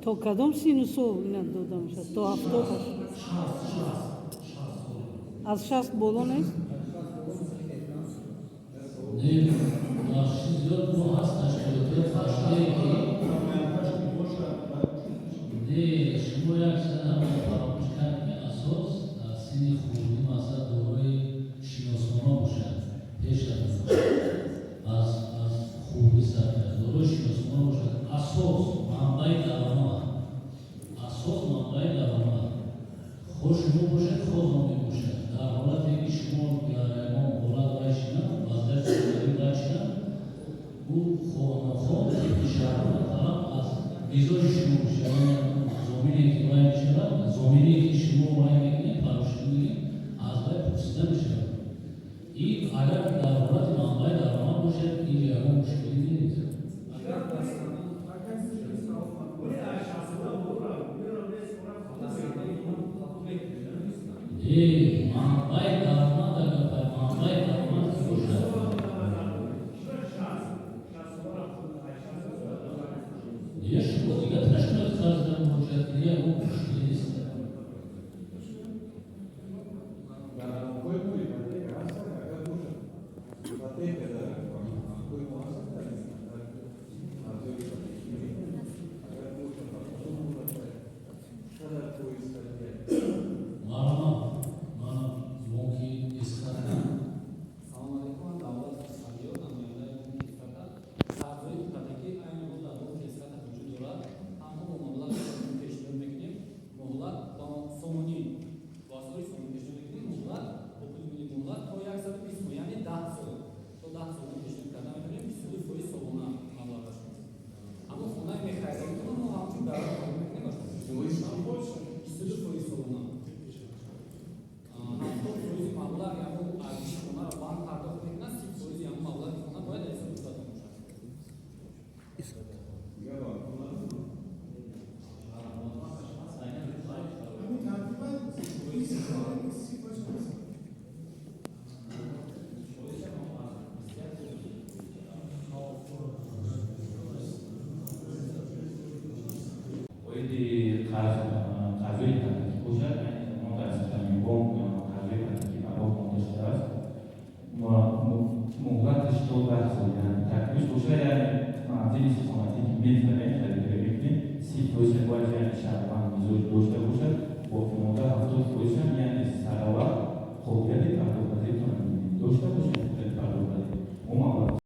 То кадом сину сол ина дода мешавад? То 70? 60 сол. Аз 60 боло нест? Не, бахши зиёд мо ҳаст ташкилотҳои қарзие, ки не, шумо як чиза фаромӯш кард, ки асос дар синни хурдӣ, масалан, дорои шиноснома бошад. Пеш аз хурдӣ сар кард, дорои шиноснома бошад. Асос манбаи даромад, асос манбаи даромад, хоҳ шумо бошед, хоҳ зомин бошад. Дар ҳолате ки шумо дар ягон ҳолат вай шинад, вазъияти хонавӣ вай шинад, ӯ хоҳ-нохоҳ тибқи шартнома талаб аз мизоҷи шумо мешавад. Зомине ки вай мешавад, зомине ки шумо вай мекунед, парошӣ мекунед, аз вай пурсида мешавад. И агар дар ҳолати манбаи даромад бошад, ин ягон мушкилӣ нест. Не, манбаи даромад, агар манбаи даромад ки бошад. Не, шумо дигар ташкилоти қарзда муроҷиат кунед, ягон мушкилӣ нест. Дар банкҳои мо ипотека ҳаст, агар бошад, ипотека дар банкҳои мо ҳаст, дар қарзҳои ипотекӣ мекунем. Агар бошад, ба кадом ҳолат, чақадар фоиз харидия? Марҳамат, ман бонки Эсхата. Салом алейкум, ман Давлат Сабиёр, намояндаи бонки Эсхата. Қарзҳои ипотекӣ айни ҳол дар бонки Эсхата вуҷуд дорад. Танҳо бо маблағи сомонӣ пешниҳод мекунем. Муҳлат ба сомонӣ, бо асъори сомонӣ пешниҳод мекунем. Муҳлат бо пули миллӣ, муҳлат то 120 моҳ, яъне 10 сол. То 10 сол мо пешниҳод карда метавонем, 22% солона маблағаш. Аммо хонаи мехаридоритон мо ҳамчун гарант қабул мекунем ба шумо. 22% солона. 70 фоизи маблағи ҳамон арзиши хонаро банк пардохт мекунад, 30 фоизи ҳамон маблағи хона бояд дар ҳисоби худатон бошад. Дигар банкҳо надоранд? Ҳамин тартиба 30 фоиз. Оиди қарзҳои ипотекӣ бошад, айни замон дар системаи бонк қарзҳои ипотекӣ ба роҳ монда шудааст. Муҳлаташ то 10 сол, яъне тартибиш бошад, яъне манзили истиқоматӣ ки мехарем, харидорӣ мекунем, 30 фоиза бояд, яъне шаҳрванд, мизоҷ дошта бошад, боқимонда 70 фоизам, яъне сараввал.